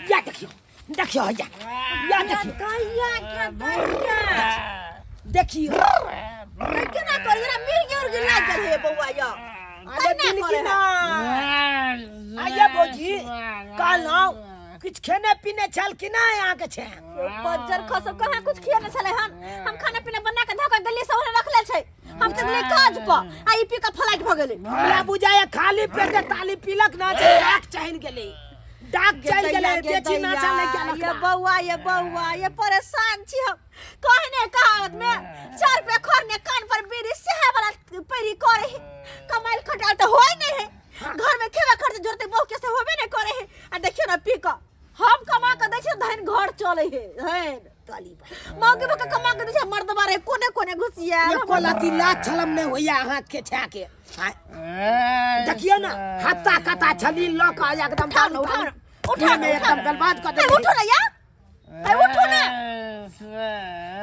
या देखियो देखियो या या देखियो दैया के दैया देखियो केना करे जरा मिर्गी उर्गी लागि गेल हे बौआ यौ अरे केना दिन करे की ना आइए भौजी कहलहुँ किछु खेने पीने छल कि नहि अहाँके छै बज्जर खसब कहाँ कुछ खियेने छलै हन हम खाना पीना बना के धऽ के गली से ओने रखले छै हम तऽ गेलियै काज पर आ ई पी के फ्लाइट भऽ गेलै हमरा बुझाया खाली पेटे ताली पीलक ना जे डाक चढ़ि गेलै डाक चलि गेलै बेची नाचा लागि गेल ये ओकरा। बौआ ये बौआ ये परेशान छी हम कहने कहावत में चार पे खरने कान पर बीड़ी सेहे वाला पैरी करे है कमाइल खटाल तो होय नहीं है घर में खेबे खर्च जोड़ते बहु के से होबे नहीं करे है आ देखियो ना पी के हम कमा के दै छियै धन घर चले है धन ताली भाई मौगी बका कमा के दै छै मर्द बारे कोने कोने घुसिया एको लती लात छलम नहि होइया अहाँ के छा के आँय, देखियौ ने हत्ता कत्ता छली लऽ कऽ एकदम उठाओ ना, उठाओ ना, उठाओ ना, में एकदम उठाओ ना। बर्बाद कऽ ए, देलकै। उठो ना या ए उठो ना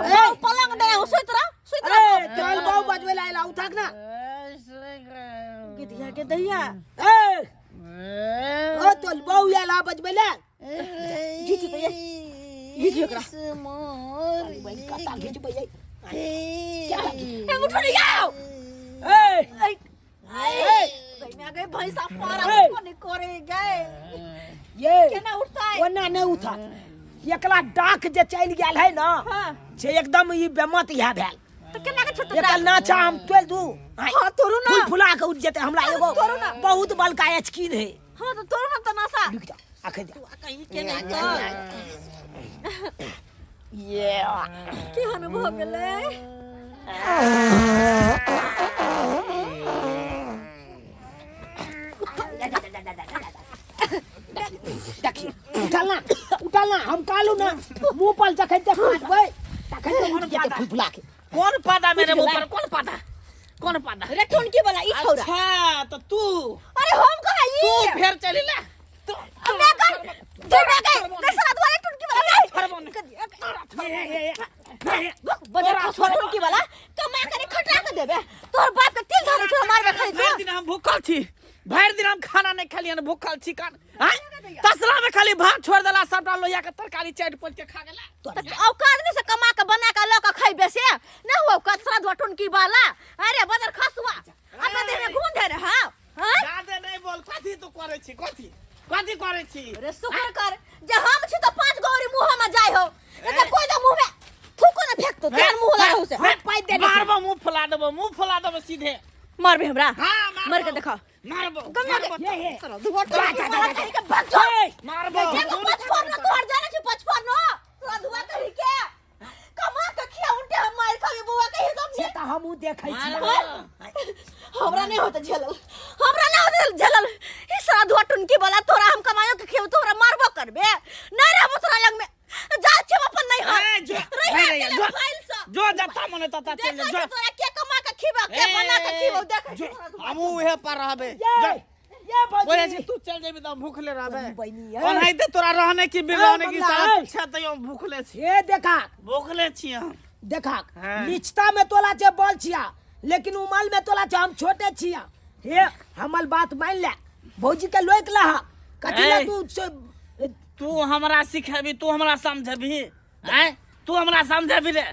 ए, पलंग दे सुत रह सुत अरे रह तोहर बाऊ बजबै ला आइला उठक ना गिदिया के दैया ए ओ तोहर बाऊ आइला बजबै ला घीचू तो ये घीचू एकरा कत्ता घिचबै ये ए उठो ना याओ ए ए ए में गए भैंसा पारा ए। कोने करे गए ये केना उठता है ओना नहि उठत एकला डाक जे चलि गेल है ना हां से एकदम ई बेमत इएह भेल तो केना के छोटो एकर नाचा हम तोड़ि दू हां तोरू ना फूल फुला के उठ जेतै हमरा एगो तोड़ू ना। बहुत बड़का एचकिन है हां तो तोरू ना तमाशा रुक जा अखन जा तू कहीं के नहीं कर ये केहन भऽ गेलै देखियो उठल ना उठल ना हम कालू ना मुंह पर जखन देख काटबै तखन तो उठ जेतै फूल फुला के कौन पादा मेरे मुंह पर कौन पादा कौन पादा रे टुनकी वाला ई छौरा अच्छा तो तू अरे हम कहाँ ई तू फेर चली ला तू मैं कर जे मैं गए कैसा द्वारे टुनकी वाला बजर खसवा टुनकी वाला कमा करे खटा के देबे तोहर बाप के तिल धरे छौ मारबे खाली भरि दिन हम भूखल छी भरि दिन हम खाना नहीं खाली हन भूखल छी कान आँय? तसला में खाली भात छोड़ देला सबटा लोहिया के तरकारी चाटि पोच के खा गेला त औकात में से कमा के बना के ल के खइबे से न हुआ कचरा धोआ टुनकी वाला अरे बदर खसुआ अपना देह में घूम दे रहा हां जादे नहीं बोल कथी तू करे छी कथी कथी करे छी अरे शुक्र कर जे हम छी तो पांच गौरी मुंह में जाय हो नहीं तो कोई तो मुंह में थूको न फेंक तो तेर मुंह लगा से हे, पाइ देने छै। मारबो मुंह फुला देबो मुंह फुला देबो सीधे मारबे हमरा हाँ, मारबो। मर के देखा मारबो गंगा मारबो ये हे चलो दुगो जा, जा, जा, जा। के भाग जो मारबो एगो पचफोरनो तोहर जाने छी पचफोरनो तोरा धुआ कही के कमा के खिया उल्टे हम मार खाबे बौआ के एकदम से तऽ हमहूँ देखै छी हमरा नहीं होता झेलल हमरा नहीं होता झेलल ई सारा धुआ टुनकी वाला तोरा हम कमायो के खेब तोरा मारबो करबे नहीं रहबो तोरा लग में जा छे अपन नहीं हां ए, जो रही रही, अकेले जो फाइल से जो जता मन तता चल देखै जो छी तोरा के कमा के खिबा के बना के खिबो देखै छी जो तोरा धुआ। हमहूँ उहे पर रहबे ये जो ये बोले भौजी छी तू चल जेबी त हम भूखले रहबे बहिनी, ए। ओनाहिते तोरा रहने की बिगड़ने की बंदा, सारा ए। पूछा तैयो हम भूखले छी ये देखा भूखले छी हम देखा हाँ। निचता में तोला छे बल छिया लेकिन उमल में तोला छे हम छोटे छिया हे हमर बात मान ले भौजी के लोक लहा कथी ला ए। तू से- तू हमरा सिखेबी तू हमरा समझेबी आँय तू हमरा समझेबी रे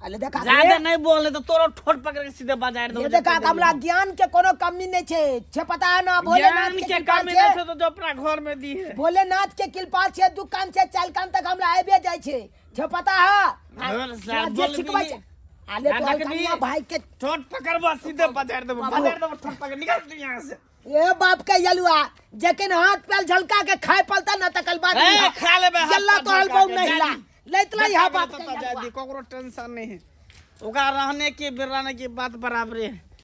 अरे देखा ज्यादा नहीं बोलने तो तोरो ठोर पकड़ के सीधे बाजार ये देखा हमरा ज्ञान के कोनो कमी नहीं छे छे पता है ना भोलेनाथ ज्ञान के के कृपा कमी छे नहीं छे तो जो अपना घर में दी है भोलेनाथ के कृपा छे दुकान से चाल कान तक हमरा आबे जाय छे छे पता है भोल साहब, जे बोल सिखबै भी। छे अरे ना तो देखबी। कन्या भाई के ठोर पकड़बो सीधे बाजार देबो बाजार देबो ठोर पकड़ निकल तू यहाँ से ए बाप के यलुआ जखन हाथ पैर झलका के खाए पलता ना तकल बात ए, खा लेबे हाथ जल्ला पैर तो हलबौ झलका के, नहीं ला जादी। लैतला यहाँ बाप के जादी यलुआ। ककरो टेंशन नहीं है ओकरा रहने के बिराने की बात बराबरे है।